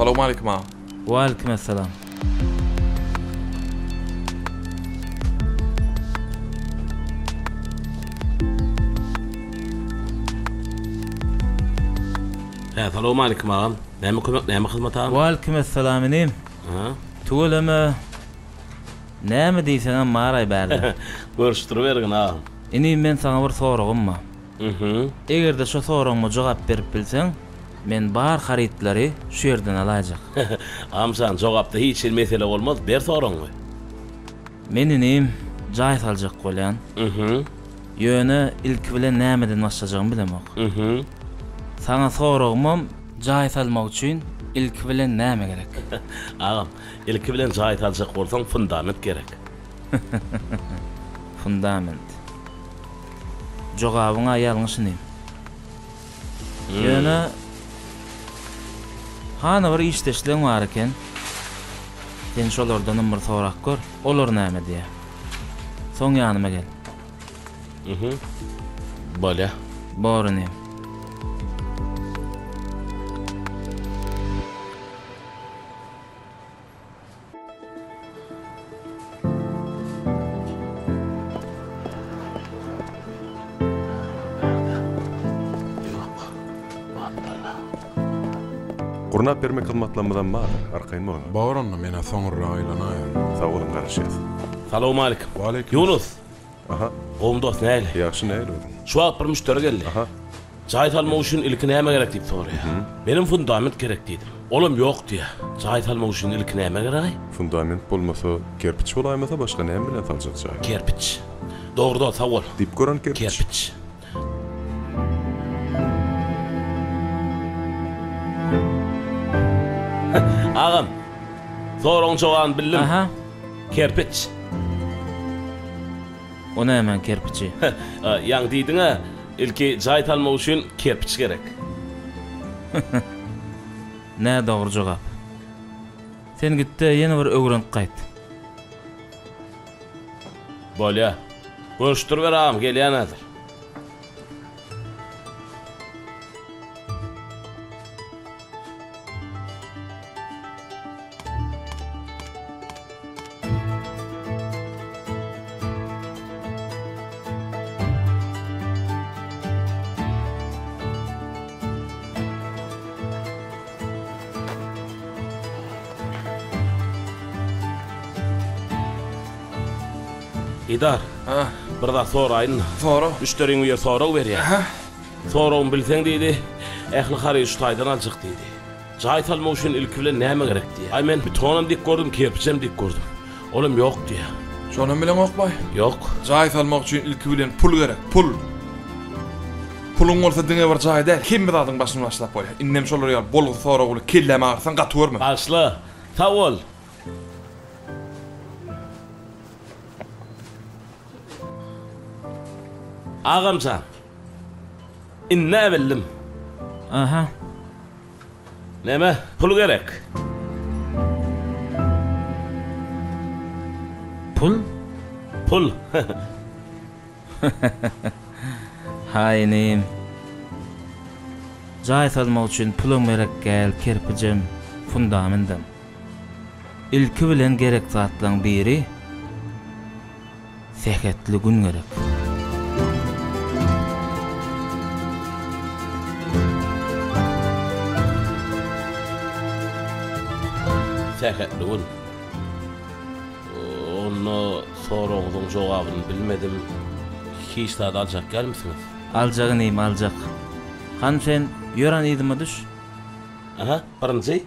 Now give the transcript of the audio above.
Salowmaleýkim agam. Waleýkim essalam. Hä, salowmaleýkim agam. Näme kömek, näme hyzmat agam? Waleýkim essalam inim. Aha. Tüweleme. Näme diýseňem baraý bärde. Görüşdiribergin agam. Inim men saňa bir soragym bar. Mhm. Eger-de şo soragyma jogap berip bilseň, men bar harytlary şu ýerden alaýjak. Agam jan, jogapda hiç hili mesele bolmaz, ber soragyňy. Men inim, jaý saljak bolýan. Mhm. Ýöne ilki bilen nämeden başlajagymy bilemok. Mhm. Saňa soragymam, jaý salmak üçin ilki bilen näme gerek? Agam, ilki bilen jaý saljak bolsaň fundament gerek. Fundament. Jogabyň-a ýalňyş inim. Ýöne hany bir işdeşleň bar eken. Sen şolardanam bir sorap gör, olar näme diýýär. Soň ýanyma gel. Mhm. Bolýa. Bor inim. Gurnap bermek hyzmatlarymyzam bardyr, arkaýyn boluň. Bor onda, men-ä soňurrak aýlanaýaryn. Sag boluň, garaşýas. Salowmalikim. Waleýkim. Ýunus. Aha. Gowmy dost, nähili? Ýagşy, nähili özüň? Şu wagt bir müşderi geldi. Aha. Jaý salmak üçin ilki näme gerek diýip soraýar. Menem fundament gerek diýdim. Olam ýok diýýär. Jaý salmak üçin ilki näme geregaý? Fundament bolmasa, kerpiç bolaýmasa başga näme bilen saljak jaýy? Kerpiç. Dogry dost, sag bol. Diýip gören kerpiç. Kerpiç. Agam, soragyň jogabyny bildim. Aha. Kerpiç. O nämäň kerpiçi? Ýaňy diýdiň-ä, ilki jaý salmak üçin kerpiç gerek. Nädogry jogap. Sen git-de, ýene bir öwrenip gaýt. Bolýa. Görüşdiriber agam, gelýän häzir. Idar. Ha. Bir zat soraýyn. Sora. Müşderiň biri sorag berýär. Aha. Soragymy bilseň diýdi, ähli harydy şu taýdan aljak diýdi. Jaý salmak üçin ilki bilen näme gerek diýýär. Aý men betonam dik gördüm, kerpiçem dik gördüm. Olam ýok diýýär. Şonam bileňokmaý? Ýok. Jaý salmak üçin ilki bilen pul gerek, pul. Puluň bolsa diňe bir jaý däl, hemme zadyň başyny başlap bolýar. Indem şolar ýaly bolgusyz sorag bilen kellämi agyrtsaň gaty görme. Bagyşla. Sag bol. Agamjan. Ind-ä bildim. Aha. Näme, pul gerek? Pul? Pul. Haý inim. Jaý salmak üçin pulam gerek däl, kerpijem, fundamendem. Ilki bilen gerek zatlaň biri Sähetli gün gerek. Sähetli gün. Onda soragyňyzyň jogabyny bilmedim. Hiç zat aljak dälmisiňiz? Aljak inim, aljak. Hany sen, ýör hany yzyma düş. Aha, birinji.